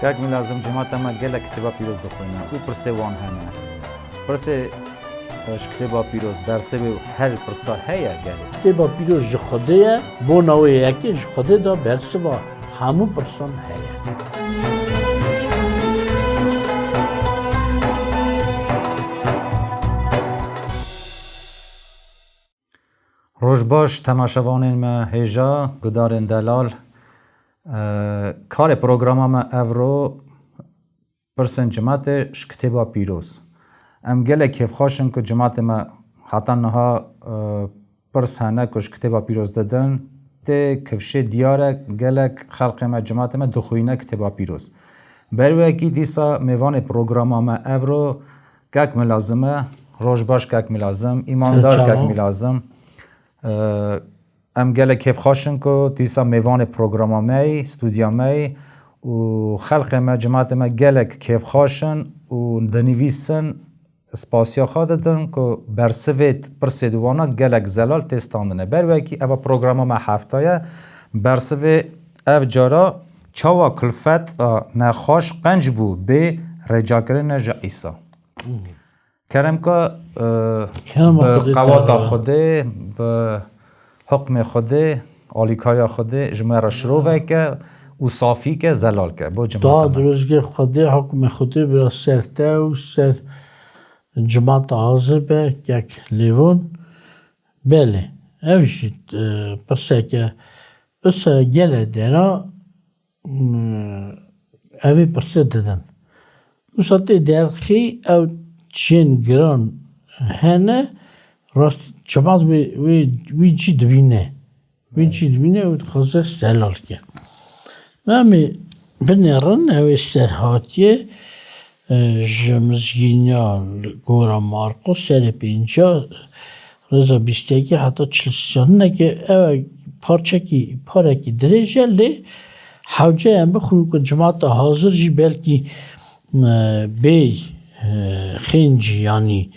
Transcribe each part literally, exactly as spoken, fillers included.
Kak Milazim, cemata me gelek kitêba pîroz dixwîne û pirsê wan hene. Pirsê, e, ji kitêba pîroz, bersivê her pirsa heye gelê? Kitêba pîroz ji Xwedê ye, bona wê yekê ji Xwedê de bersiva hemû pirsan heye. Roj baş temaşevanên me hêja, gudarên delal. E, karê programa me evro pirsên cimatê ji kitêba pîroz. Em gelek kêfxweş in ku cimatê me heta niha, e, pirs hene ku ji kitêba pîroz didin. Tê kifşê diyar e, gelek xelqê me, cimatê me dixwîne kitêba pîroz. Ber wekî dîsa mêvanê programa me evro Kak Milazim e. Roj baş Kak Milazim, îmandar Kak Milazim. Ee, em gelek kêfxweş in ku tu dîsa mêvanê programa me yî, stûdiya me yî û xelqê me, cimatê me gelek kêfxweş in û dinivîsin, spasiya xwe didin ku bersivê pirsê di wana gelek zelal tê standine. Ber wekî eva programa me hefta ye, bersivê ev cara çawa kulfeta nexweş qenc bû bê rêcakirinê ji Îsa. Kerem ke, e, Kerema bi Xwedê qewata te be. Xwedê, bi hukmê Xwedê, alîkariya Xwedê ji me re şiroveke û safî ke, zelal ke. Bo cimata me. Dad rizgê Xwedê, hukmê Xwedê bira ser te û ser cimata hazir be, kek Lêvon. Belê, ev jî, e, pirseke, wisa gelek dera, m, evê pirsê didin. Wisa tê derxî ew çiyên giran hene, rastî çimat wê, wê, wî cî dibîne. Wî cî dibîne û dixwaze zelal ke. Namê binêrin ew ê serhatiyê, e, ji mizgîniya li gora Marqos serê pênca, rêza bîst yekê heta çil sî, hinekê ew e parçekî, parekî dirêj e, lê hewce em bixwînin ku cimata hazir jî belkî, e, bêy, e, xêncî, yanî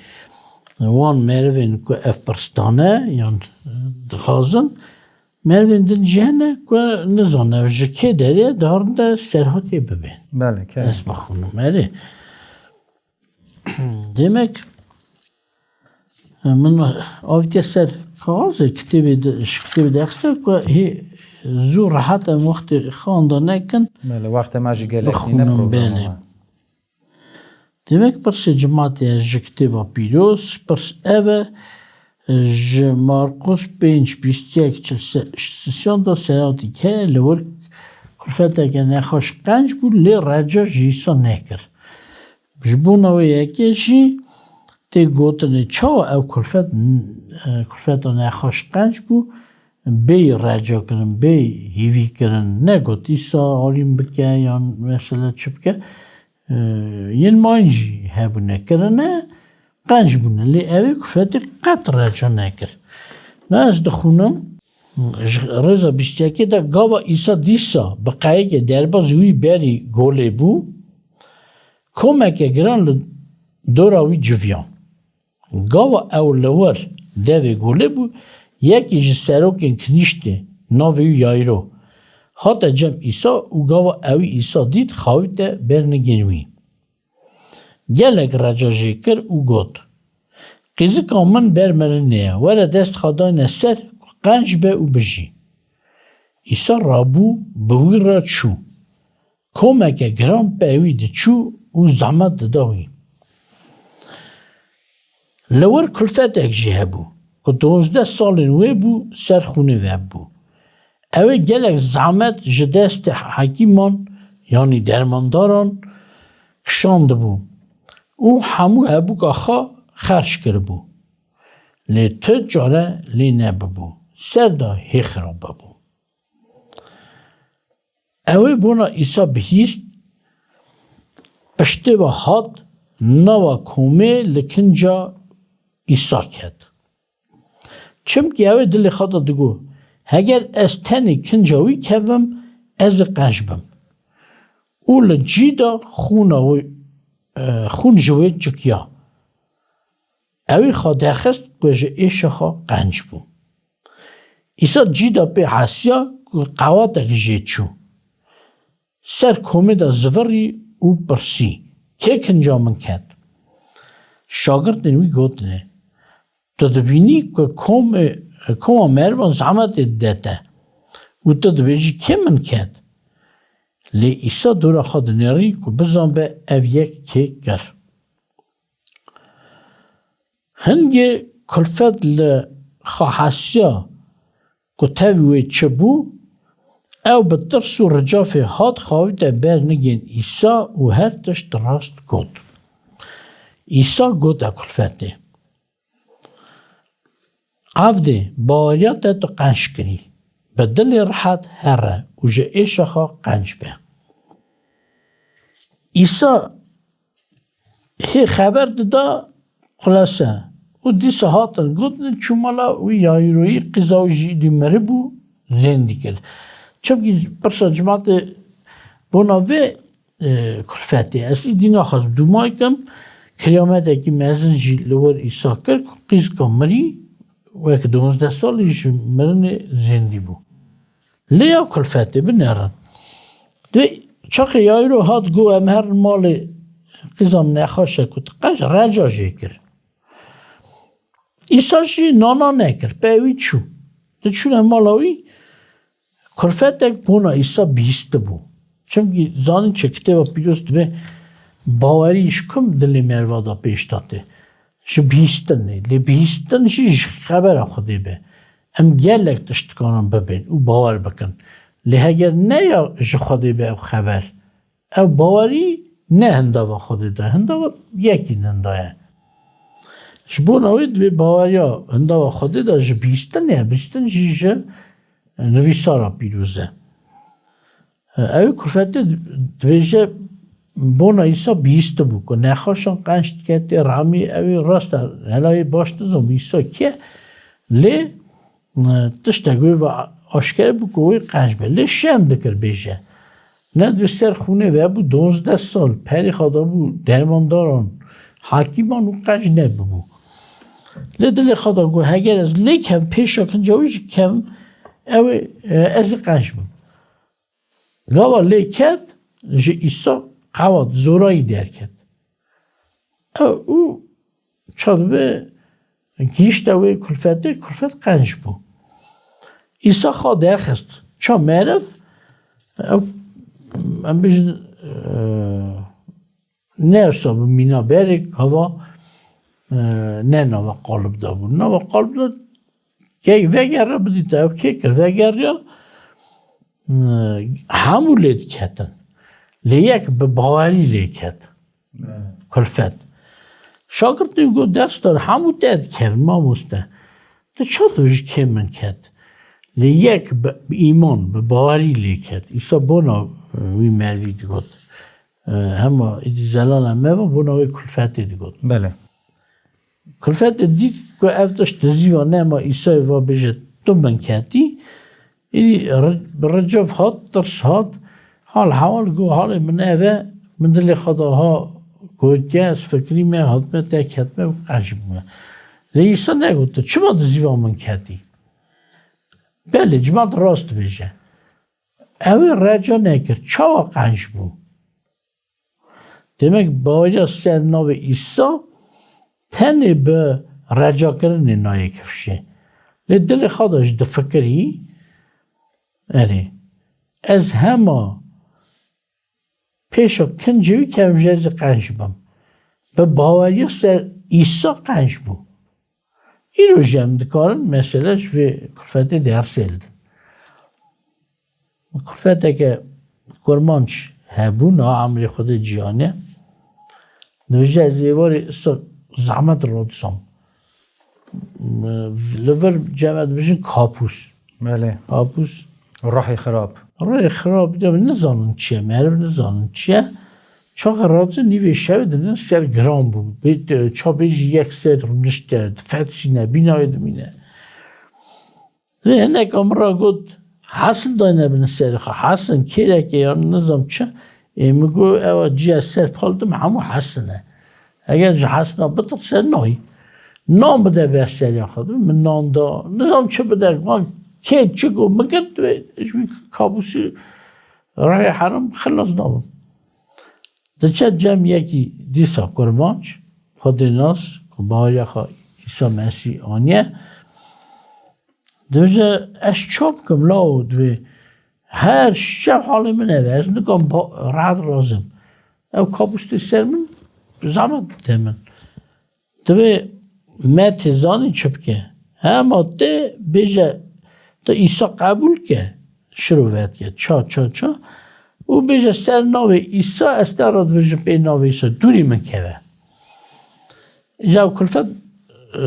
wan merivên ku ev pirs dane yan, e, dixwazin, merivên din jî hene ku nizane ji kê derê diharin de serhatê bibên. Belê, kerem. Ez bixwînim, erê. Demek, min avitiye ser kaxezê kitêbê de, ji kitêbê derxiste ku hê zû rehet em wextê xwe anda nekin. Belê, wextê me jî gelek nîne, bixwînim, programa belê. Me. Demek pirsê cimatê ye ji kitêba pîroz, pirs ev e, ji Marqos pênc bîst yek çil sê, sisyon de serhatî ke li wir kulfeteke nexweş qenc bû, lê reca ji Îsa nekir. Ji bona wê yekê jî tê gotinê, çawa ew kulfet, e, kulfeta nexweş qenc bû, bêyî reca kirin, bêyî hîvî kirin, negot Îsa alî min bike yan mesela çi bike. E, yên mayîn jî hebûne, kirine, qenc bûne. Lê ew ê kulfetê qet reca nekir. Na ez dixwînim, ji rêza bîst yekê de gava Îsa dîsa bi qeyekê derbazî wî berî golê bû, komeke giran li dora wî civiyan. Gava ew li wir devê golê bû, yekî ji serokên kinîştê, navê wî Yayro, hate cem Îsa û gava ewî Îsa dît, xawîte bernigên wî. Gelek reca jê kir û got, Qîzika min ber mirinê ye, were dest xwe dayne ser ku qenc be û bijî. Îsa rabû, bi wî re çû. Komeke giran pê wî diçû û zehmet dida wî. Li wir kulfetek jî hebû, ku duwazdeh salên wê bû ser xûnê vebû. Ew ê gelek zehmet ji destê hekîman, yanî dermandaran, kişandibû û hemû hebûka xwe xerc kiribû. Lê tu çare lê nebibû, ser de hê xirab bibû. Ew ê bona Îsa bihîst, piştê ve hat nava komê li kinca Îsa ket. Çimkî ew ê dilê xwe de digot, Heger ez tenê kinca wî kevim, ez ê qenc bim. Û li cî de xûna wê, e, xûn ji wê çikiya. Ew ê xwe derxist ku ji êşa xwe qenc bû. Îsa cî de pê hesiya ku qewatek jê çû. ser komê de zivirî û pirsî, "Kê kinca min ket?" Şagirtên wî gotine, "Tu dibînî ku komê, koma merivan zehmetê dide te û tu dibêjî, 'Kê min ket?'" Lê Îsa dora xwe dinêrî ku bizanbe ev yek kê kir. Hingê kulfet li xwe hesiya ku tevî wê çi bû, ew bi tirs û ricafê hat xavîte ber nigên Îsa û her tişt rast got. Îsa gote kulfetê, "Evdê, baweriya te tu qenc kirî. Bi dilê rihet here û ji êşa xwe qenc be." Îsa hê xeber dida xulese û dîsa hatin gotin, çû mala wî Yayroyî, qîza wî jî dî miribû, zêndî kir. Çimkî pirsa cimatê bona vê, e, kulfetê. Ez îdî naxwazim dûmay kim, kiyametekî mezin jî li wir Îsa kir ku qîzka mirî wek duwazdeh salî ji mirinê zêndî bû. Lê ya kulfetê binerin. Dê çaxê Yayro hat got, "Em herin malê qîza min nexweş e ku tu qenc," reca jê kir. Îsa jî nana nekir, pey wî çû. Di çûne mala wî, kulfetek bona Îsa bihîstibû. Çimkî zanîn çi Kitêba Pîroz dibe, bawerî ji ku dilê meriva de pêş date? Ji bihîstinê. Lê bihîstin jî ji xebera Xwedê be. Em gelek tişt dikarin bibên û bawer bikin. Lê heger ne ya ji Xwedê be ew xeber, ew bawerî ne hindava Xwedê de, hindava yekî din de ye. Ji bona wê divê baweriya hindava Xwedê de ji bihîstinê ye, bihîstin jî ji nivîsara pîroz e. Ew kulfetê dibêje, bona Îsa bihîstibû ku nexweşan qenc diketê, ramî ew ê rast e, hela yê baş nizam Îsa kî ye, lê, e, tiştek wê ve aşkere bû ku wê qenc be. Lê şerm dikir bêje. Ne di ser xûnê vebû duwazdeh sal, perê xwe dabû dermandaran, hekîman û qenc nebûbû. Lê dilê xwe da got, "Heger ez lê kem, pêşa kinca wî jî kem, ew ê, e, ez ê qenc bim." Gava lê ket, ji Îsa qewat, zorayî derket. Ew û çadibe gihîşte wê kulfetê, kulfet qenc bû. Îsa xwe derxist. Ça meriv, ew, em bêjin, e, ne wisa bi mîna berê, gava, e, ne nava qalib de bû. Nava qalib de key vegere bidîte, ew kê kir? Vegeriya, e, hemû lê diketin. Lê yek bi bawerî lê ket. Kulfet. Şagirtên got, "Dersdar, hemû te dikevin, mamoste. Tu çawa tu ji kê min ket?" Lê yek bi, bi îman, bi bawerî lê ket. Îsa bona, e, wî merivî digot. E, hema îdî zelala me ve bona wê kulfetê digot. Belê. Kulfetê dît ku ev tişt dizî va nema Îsayê va bêje, "Tu min ketî." Îdî ri-, bi ricev hat, tirs hat. Hal hewal got, "Halê min ev e, min dilê xwe da ha gotiye, ez fikirî me, hatime te ketime û qenc bûme." Lê Îsa negot, "Tu çima dizî va min ketî?" Belê, cimat rast dibêje. Ew ê reca nekir. Çawa qenc bû? Demek baweriya ser navê Îsa tenê bi recakirinê nayê kifşê. Lê dilê xwe de jî difikirî, "Erê, ez hema pêşa kincê wî kevim jî ez ê qenc bim." Bi baweriya ser Îsa qenc bû. Îro jî em dikarin mesele ji vê kulfetê dersê lidin. Kulfeteke kurmanc hebû, niha emrê xwe dê cîhanê. Dibêje, "Ez êvarê îsa zehmet radizam." Li vir cem dibêjin kapûs. Belê. Kapûs. Ruhê xirab. Ruhê xirab de nizanin çi ye, meriv nizanin çi ye. Çaxa radizin nîvê şevê dinin ser giran bû. Bê, ça bêjî yek ser rûnişte, difetsîne, bîna wê dimîne. Vê hineka min re got, "Hesin dayne bin serê xwe. Hesin, kêreke yan nizam çi." Ê min got, "Ewa cî ez ser pal dim, hemû hesin e. Eger ji hesina bitirse nayî. Nan bide ber seriya xwe." Min nan da. Nizam çi bide. Wan kê çi got, min girt wê, ji wî kabûsî Ruhê herim xilas nabim. Diçe cem yekî dîsa kurmanc, Xwedê nas, ku baweriya xwe Îsa Mesîh aniye. Dibêje, ez çawa bikim lawo, dibê her şev halê min ev e, ez nikom ba-, rehet razim. Ew kabûstê ser min zehmet dide min. Divê me tê zanî çi bike. Hema tê bêje, tu Îsa qebûl ke, şiro vedike, ça, ça, ça. Û bêje ser navê Îsa, ez te re dibêjim pê navê Îsa, dûrî min keve. Îja ew kulfet, e,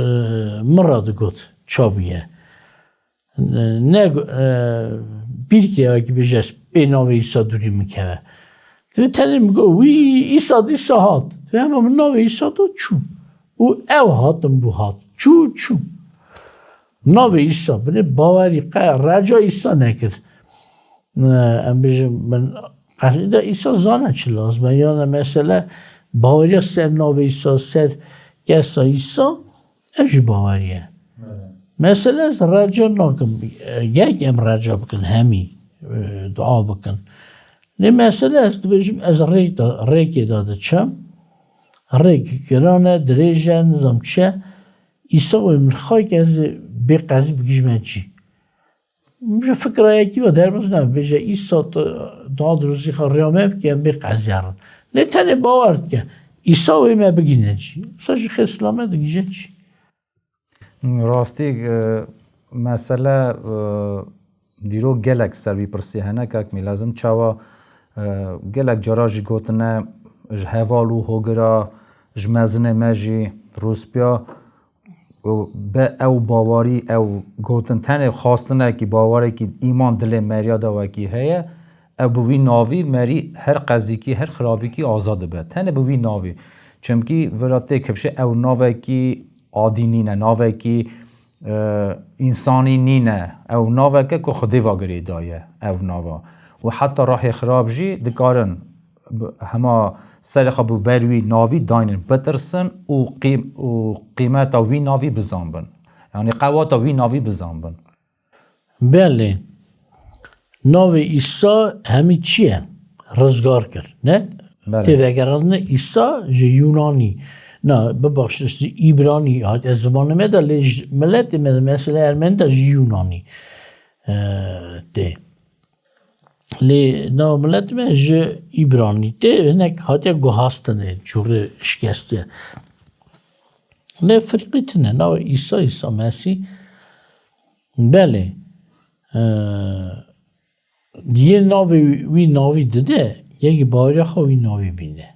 min re digot, ça bûye. Ne, e, bîr kiriye wekî bêje, pê navê Îsa dûrî min keve. Divê tenê min got, wî Îsa dîsa hat. Divê hema min navê Îsa da çû. Û ew hatin bû hat. Çû, çû. Navê Îsa, binê bawerî qe, reca Îsa nekir. E, em bêjin, min qeşî de Îsa zane çi lazim e. Yana mesele baweriya ser navê Îsa, ser kesa Îsa, ev jî bawerî ye. Evet. Mesele ez reca nakim. Gerek em reca bikin hemî, e, dua bikin. Lê mesele ez dibêjim, ez rêk da, rêkê da diçim. Rêk giran e, dirêj e, nizam çi ye. Îsa wê min xay ke ez ê bê qezî bigihîjme cî. Ji fikra yekî ve derbas ne, bêje, Îsa tu daha dirozî xwe riya me bike, em bê qeziyarin. Lê tenê bawer dike, Îsa wê me bigîne cî. Îsa ji xêr silamet digihîje cî. Rastî, e, mesele, e, dîrok gelek ser vî pirsî hene, kak Mîlazim, çawa, e, gelek cara jî gotine, ji heval û hogira, ji mezinê me jî, rûspîya, û bi ew bawerî, ew gotin tenê xwastinekî, bawerekî, îman dilê meriya de wekî heye, ew bi wî navî merî her qezîkî, her xirabîkî azad dibe. Tenê bi wî navî. Çimkî vira tê kifşê ew navekî adî nîne, navekî, e, însanî nîne. Ew naveke ku Xwedê ve girêdaye ew nava. Û heta rehê xirab jî dikarin bi, hema serê xwe bi ber wî navî daynin, bitirsin û qîm-, û qîmeta wî navî bizanbin. Yanî qewata wî navî bizanbin. Belê. Navê Îsa hemî çi ye? Rizgar kir, ne? Belê. Tê vegerandine Îsa ji Yunanî. Na, bibaxşin, ji Îbranî hatiye zimanê me de, lê ji miletê me de, mesela Ermenî de ji Yunanî, e, tê. Lê nava milet me ji Îbranî tê, hinek hatiye guhastinê, cûrê şikestiye. Lê firqî tune, nava Îsa, Îsa Mesîh, belê, e, yê navê wî navî dide, yekî baweriya xwe wî navî bîne.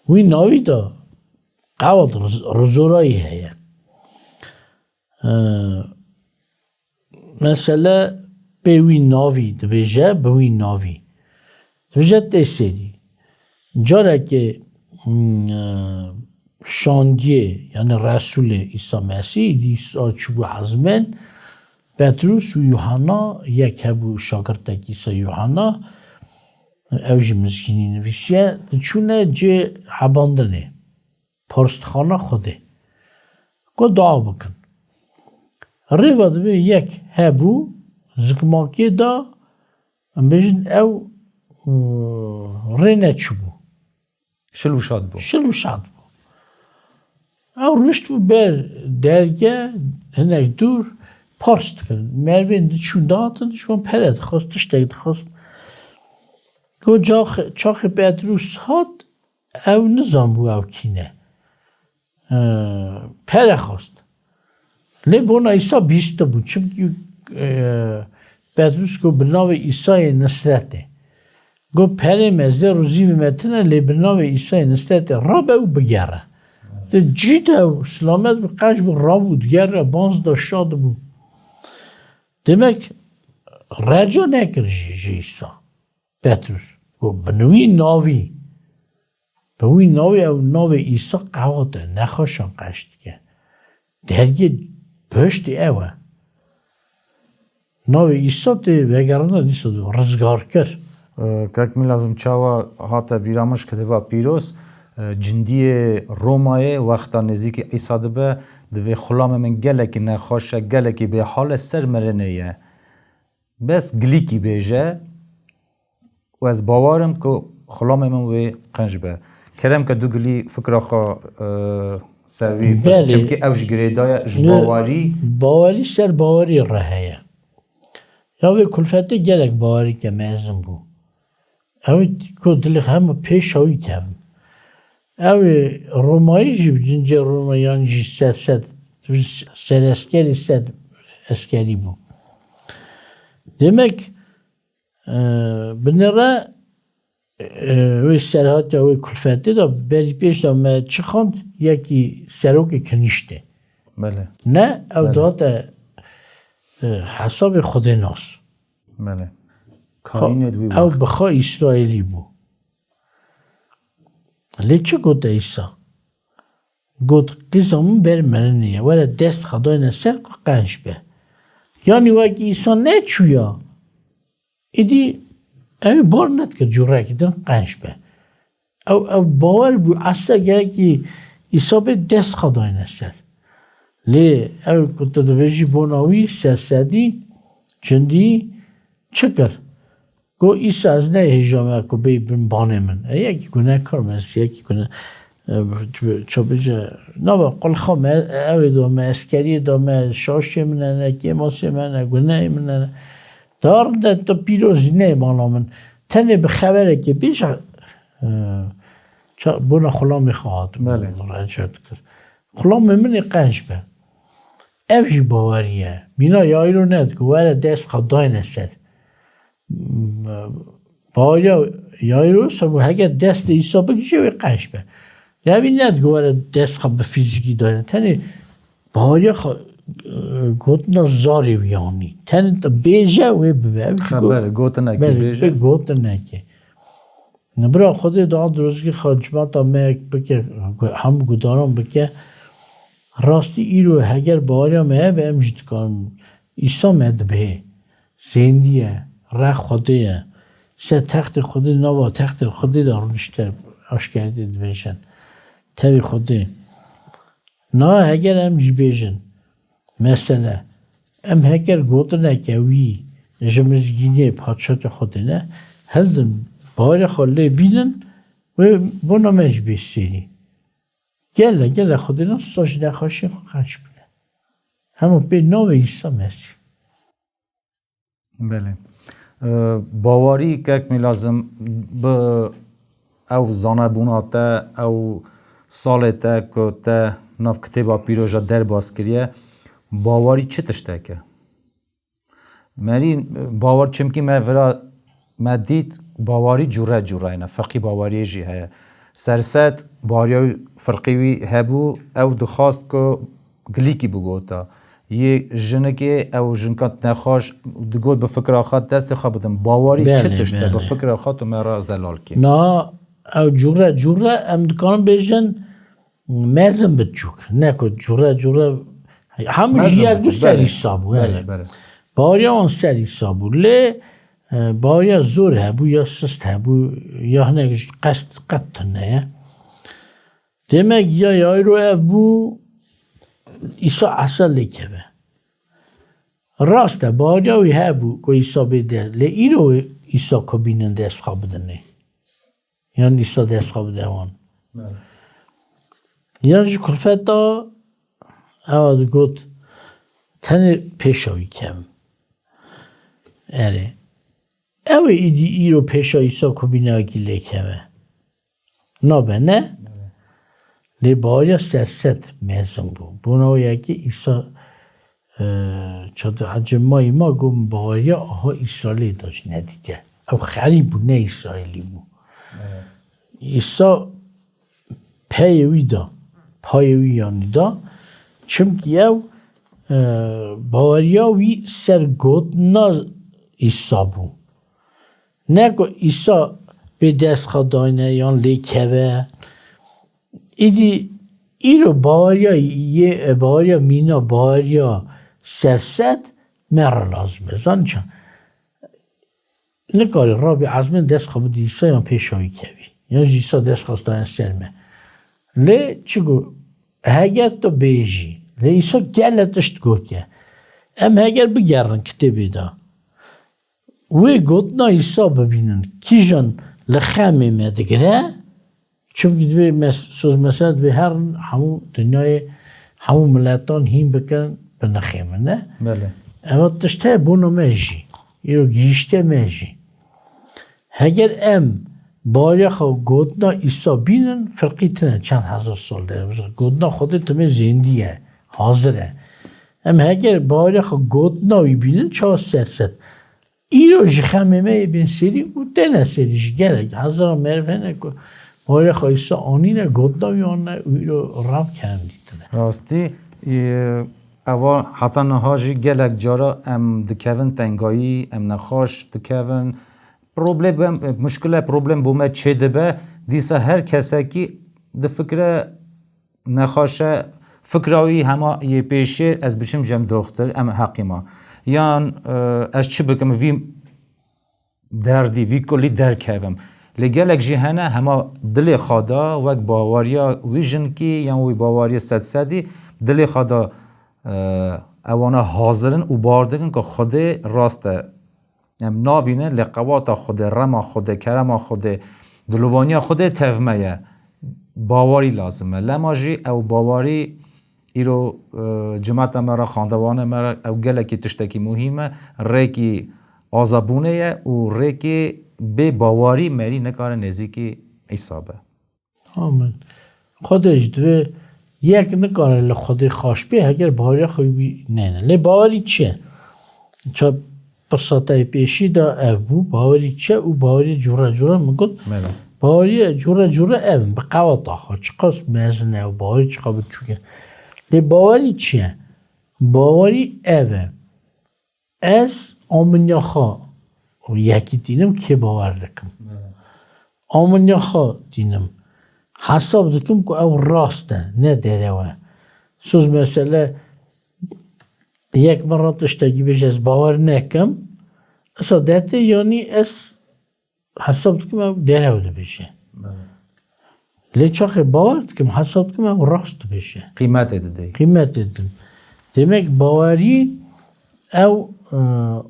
Wî navî de qewet riz-, rizorayî heye. E, Mesele pê wî navî dibêje, bi wî navî. Dibêje tê serî. Carekê, mm, e, şandiyê, yanî Resûlê Îsa Mesîh, îdî Îsa çûbû ezmên, Petrûs û Yuhanna, yek hebû şagirtekî Îsa Yuhanna, ew jî mizgînî nivîsiye, diçûne cê hebandinê. Parstixana Xwedê. Ku dua bikin. Rêva divê yek hebû, zikmakê da, em bêjin ew, û, rê neçûbû. Şil û şad bû. Şil û şad bû. Ew rûşt bû ber derge, hinek dûr, pars dikirin. Merivên diçûn dihatin, ji wan pere dixwest, tiştek dixwest. Ku cax-, çaxê Petrûs hat, ew nizanbû ew kî ne. E, pere xwest. Lê bona Îsa bîstibû. Çimkî, e, Petrûs got, bi navê Îsayê Nisretê. Got, perê me, zêr û zîvê me tune, lê bi navê Îsayê Nisretê rabe û bigere. Di cî de ew silamet bû, qeş bû, rabû, digere, banz da, şad bû. Demek reca nekir jî ji Îsa. Petrûs. Got, bi wî navî, bi wî navî, ew navê Îsa qewat e, nexweşan qeş dike. Dergê bihiştê ew e. Navê Îsa tê vegerandin, dîsa dû rizgarkir. E, Kek Mîlazim, çawa hate bîra min ji kitêba pîroz, e, cindiyê Romayê wexta nêzîkî Îsa dibe, divê, xulamê min gelekî nexweş e, gelekî bêhal e, ser mirinê ye. Bes gilîkî bêje, û ez bawer im ku xulamê min wê qenc be. Kerem ke du gilî fikra xwe, e, ser wî bes, çimkî ew ji girêdaye, ji bawerî. Bawerî ser bawerî re heye. Ya wê kulfetê gelek bawerî ke mezin bû. Ew ê ku dilê hema pêşa wî kevin. Ew ê Romayî jî bi cincê Roma yan jî ser sed, ser eskerî sed eskerî bû. Demek, e, binêre, e, wê serhatiya wê kulfetê de berî pêş de me çi xwend, yekî serokê kinîştê. Belê. Ne, ew dihate, e, hesabê Xwedê nas. Belê. Kaînê di wî wext. Ew bi xwe Îsraîlî bû. Lê çi gote Îsa? Got, qîza min ber mirinê ye. Were dest xwe dayne ser ku qenc be. Yanî wekî Îsa neçûya. Îdî ew bar nedikir cûrekî din qenc be. Ew, ew bawer bû, esa gerekî Îsa bê dest xwe dayne ser. Lê ew ku tu dibêjî bona wî sersedî, cindî çi kir? Got, Îsa ez nehêjame ku bêy bin banê min. E, yekî gunehkar me, ez yekî gune-, e, çi bêje, nava qulxa me, ew ê da me, eskeriyê da me, şaşê min hene, kêmasê me hene, gunehê min hene. Dar de tu pîrozî neyê mala min. Tenê bi xeberekê bêje, e, ça-, bona xulamê xwe hat, Belê. Reca dikir. Xulamê min ê qenc be. Ev jî bawerî ye. Mîna Yayro nediko, were dest xwe dayne ser. Baweriya Yayro, sabû heke destê Îsa bigije wê qenc be. Lê evî nediko were dest xwe bi fîzîkî dayne. Tenê baweriya xwe, e, gotina zarê wî anî. Tenê te bêje wê bibe. Ev jî got-, Xeber, gotinekê belê, bêje. Bi gotinekê. Bira Xwedê dua dirozgî xwe cimata me bike, hemû gudaran bike. Rastî îro heger baweriya me hebe em jî dikarin. Îsa me dibihê. Zêndî ye, rex Xwedê ye. Ser textê Xwedê, nava textê Xwedê de rûnişte, aşkerî dibêjin. Tevî Xwedê. Niha heger em jî bêjin, mesele, em heger gotineke wî ji mizgînê, padşatê Xwedê ne, hildin, barê xwe lê bînin, wê bona me jî bê sêrî. Gele, gele Xwedê nas sa ji nexweşiyê xwe qenc bine. Hema pê navê Îsa Mesîh. Belê. E, bawarî kek mîlazim bi ew zanebûna te, ew salê te ku te nav kitêba pîroja derbas kiriye, bawarî çi tiştek e? Merî, bawar çimkî me vira me dît, bawarî cûre cûre ne, firqî bawariyê jî heye. Serset bawariya firqî wî hebû, ew dixwast ku gilîkî bigota. Yê jinikê ew jinka nexweş digot bi fikra xwe destê xwe bidin. Bawarî çi Belê, tişt e bi belê. fikra xwe tu me re zelal kî? Na, ew cûre cûre em dikarin bêjin mezin biçûk. Ne ku cûre cûre hemû Mezin ji yek bû biçûk, ser belê. Îsa bû. Belê, Belê. belê. Baweriya wan ser Îsa bû. Lê, e, baweriya zor hebû, ya sist hebû, ya hinek ji qest qet tune ye. Demek ya Yayro ev bû, Îsa esa lê keve. Rast e, baweriya wî hebû ku Îsa bê der, lê îro Îsa ku bînin dest xwe bidinê. Yan Îsa dest xwe bide wan. Belê. Yan ji kulfeta ewa digot, tenê pêşa wî kevim. Erê. Ew ê îdî îro pêşa Îsa ku bînayekî lê keve. Nabe, ne? Belê. Lê baweriya serset mezin bû. Bona wê yekê Îsa, e, çato ecê mayî ma got, baweriya aha Îsraîlê da jî nedîte. Ew xerîb bû, ne Îsraîlî bû. Belê. Îsa peyê wî da, payê wî yanî da. Çimkî ew, e, baweriya wî ser gotina Îsa bû. Ne ku Îsa bê dest xwe dayne yan lê keve. Îdî îro baweriya yê, baweriya mîna, baweriya serset me re lazim e. Zanî çi? Nikarî Rabî ezmên dest xwe bidî Îsa yan pêşa wî kevî. Yan jî Îsa dest xwe dayne ser me. Lê çi got? Heger tu bêjî. Lê Îsa gelek tişt gotiye. Em heger bigerin kitêbê de. wê gotina Îsa bibînin, kîjan li xemê me digire, çimkî divê mes-, soz mesela divê her hemû dinyayê, hemû miletan hîn bikin bi nexê min e. Belê. Eva tişt heye bona me jî. Îro gihîştiye me jî. Heger em baweriya xwe gotina Îsa bînin, firqî tine çend hezar sal de. Gotina Xwedê timê zêndî ye, hazir e. Em heger baweriya xwe gotina wî bînin, çawa ser ser. Îro jî xemê me yê bên serî û têne serî jî gelek hezara meriv hene ku baweriya xwe Îsa anîne, gotina wî anîne û îro rab kerem dîtine. Rastî, e, eva heta niha jî gelek cara em dikevin tengayî, em nexweş dikevin. Problem, muşkile, problem bo me çêdibe. Dîsa her kesekî difikire nexweş e, fikra wî hema yê pêşê ez biçim cem doxtir, em heqî ma. Yan, e, ez çi bikim, vî derdî, vî kulî derkevim. Lê gelek jî hene hema dilê xwe da, wek baweriya wî jinkî yan wî baweriya sedsedî, dilê xwe da, e, ewana hazir in û bawer dikin ku Xwedê rast e. Em navînin, lê qewata Xwedê, rema Xwedê, kerema Xwedê, dilovaniya Xwedê tev me ye. Bawerî lazim e. Lema jî ew bawerî îro, e, cimata me re, xandewana me re ew gelekî tiştekî muhîm e. Rêkî azabûnê ye û rêkê bê bawerî merî nikare nêzîkî Îsa be. Amin. Xwedê jî divê yek nikare li Xwedê xweş bê heger baweriya xwe wî neyne. Lê bawerî çi ye? Ça pirsa te yê pêşî de ev bû, bawerî çi ye û bawerî cûre cûre min got. Belê. Bawerî cûre cûre ev in, bi qeweta xwe, çiqas mezin e û bawerî çiqas biçûk e. Lê bawerî çi ye? Bawerî ev e. Ez aminiya xwe yekî tînim, kê bawer dikim. Aminiya xwe tînim. Hesab dikim ku ew rast e, ne derew e. Soz mesele yek min re tiştekî bêje, ez bawer nekim. Esa detê yanî ez hesab dikim ew derew dibêje. Belê. Lê çaxê bawer dikim, hesab dikim ew rast dibêje. Qîmetê didê. Qîmetê didim. Demek bawerî ew, e,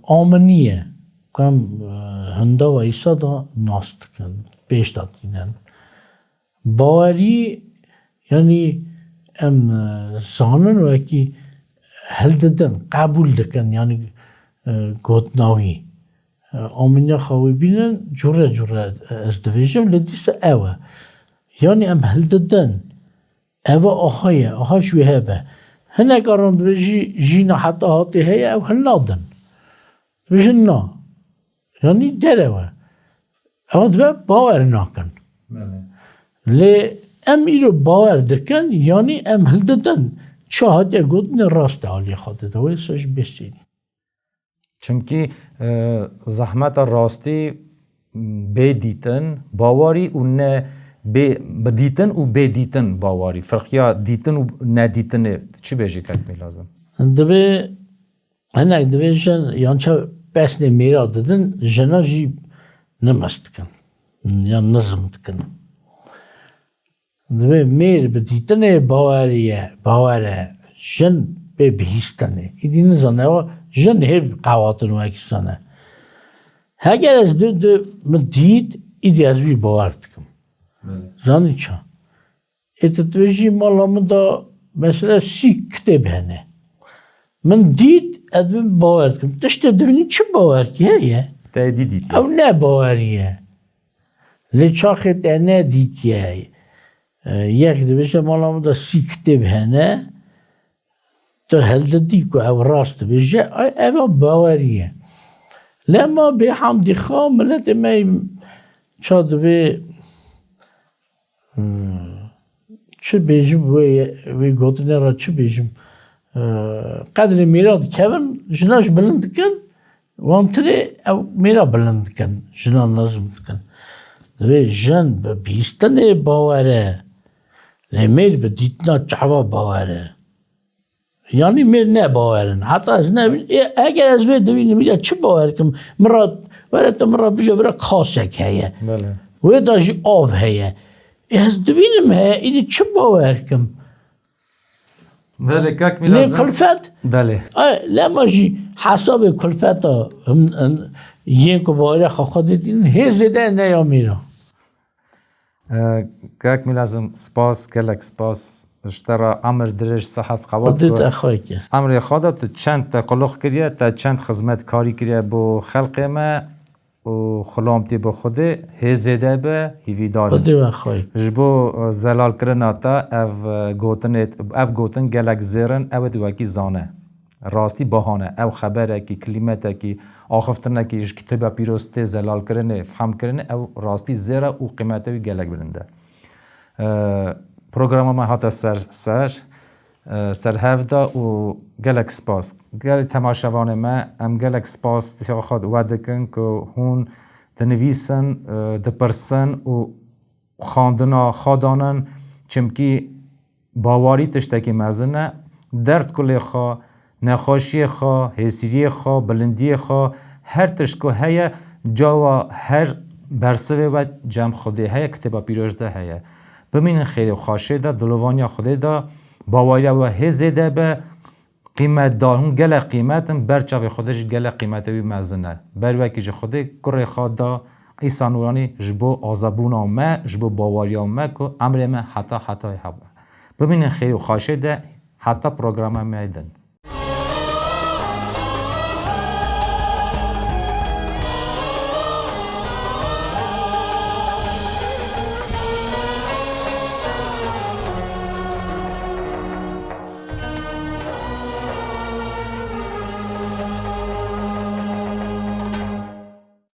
aminî ye. Ku em, e, hindava Îsa da nas dikin, pêş da tînin. Bawerî, yanî em, e, zanin wekî hildidin, qebûl dikin, yanî, e, gotina wî. E, aminiya xwe wî bînin, cûre cûre, e, ez dibêjim, lê dîsa ew e. Yanî em hildidin, ev e, aha ye, aha ji wê hebe. Hinek aran dibêjî, jîna heta hatê heye, ew hilnadin. Dibêjin na. Yanî derew e. Ew dibe bawer nakin. Belê. Lê em îro bawer dikin, yanî em hildidin. Çi hatiye gotinê rast e aliyê Xwedê de. Wê sa ji bê sênî. Çimkî, e, zehmeta rastî bê dîtin, bawarî û ne bê, bi dîtin û bê dîtin bawarî. Firqiya dîtin û nedîtinê çi bêjî kekmî lazim? Divê hinek dibêjin, yan çav pesnê mêra didin, jina jî nimis dikin. Yan nizm dikin. Divê mêr bi dîtinê bawerî ye, bawer e, jin bê bihîstinê. Îdî nizane, ewa jin hê qewatin wekî zane. Heger ez di, di min dît, îdî ez wî bawer dikim. Belê. Zanî ça? Ê tu dibêjî mala min de mesela sî kitêb hene. Min dît, ez dibim bawer dikim. Tiştê dibînî çi bawerkî heye? Te dî dîtiye. Ew ne bawerî ye. Lê çaxê te nedîtiye. E, yek dibêje mala min de sî kitêb hene. Tu hildidî ku ew rast dibêje, ay, ev a bawerî ye. Lema bêhamdî xwe miletê me ça dibê, hmm, çi bêjim wê, wê gotinê re çi bêjim? E, qedrê mêra dikevin, jina ji bilind dikin, wantirê ew mêra bilind dikin, jina nizm dikin. Divê jin bi bîstinê bawer e, lê mêr bi dîtina çava bawer e. Yanî mêr ne bawer in. Heta ez ne, e, eger ez vê dibînim, ya çi bawer kim? Min re, were te min re bije, vira kasek heye. Belê. Wê de jî av heye. Ez dibînim heye, îdî çi bawer kim? Belê, kak Mîlazim. Lê kulfet, belê, e, lema jî hesabê kulfeta, him, him, yên ku baweriya xwe xwe didînin, hê zêde ne ya mîra. E, kak Mîlazim, spas, gelek spas. Ji te re emir dirêj, sihet, qewet. Xwedê ku te xwe kir. Emrê xwe de tu çend te qulux kiriye, te çend xizmetkarî kiriye bo xelqê me û xulamtî bi Xwedê hê zêde be, hîvîdar in. Xwedê we xwe. Ji bo, e, zelalkirina te ev, e, gotinê, ev gotin gelek zêr in, ew ê tu wekî zane. Rastî bahane, ew xeberekî, kilîmetekî, axiftinekî ji Kitêba Pîroz tê zelalkirinê, fehmkirinê, ew rastî zêr e û qîmete wî gelek bilind e. E, programa me hate ser, ser, e, ser hev de û gelek spas. Gelek temaşevanê me, em gelek spas xwe we dikin ku hûn dinivîsin, e, dipirsin û xwendina xwe danin, çimkî bawerî tiştekî mezin e. Derd kulê xwe, nexweşiyê xwe, hêsiriyê xwe, bilindiyê xwe, her tişt ku heye, cawa her bersivê we cem Xwedê heye, Kitêba Pîroz de heye. Bimînin xêrê û xaşê de, dilovaniya Xwedê de, baweriya we hê zêde be, qîmetdar, hûn gelek qîmet in, ber çavê Xwedê jî gelek qîmete wî mezin e. Ber wekî ji Xwedê kurê xwe da Îsa Nûranî ji bo azabûna me, ji bo baweriya me ku emrê me heta hetayê hebe. Bimînin xêr û xaşê de heta programa me din.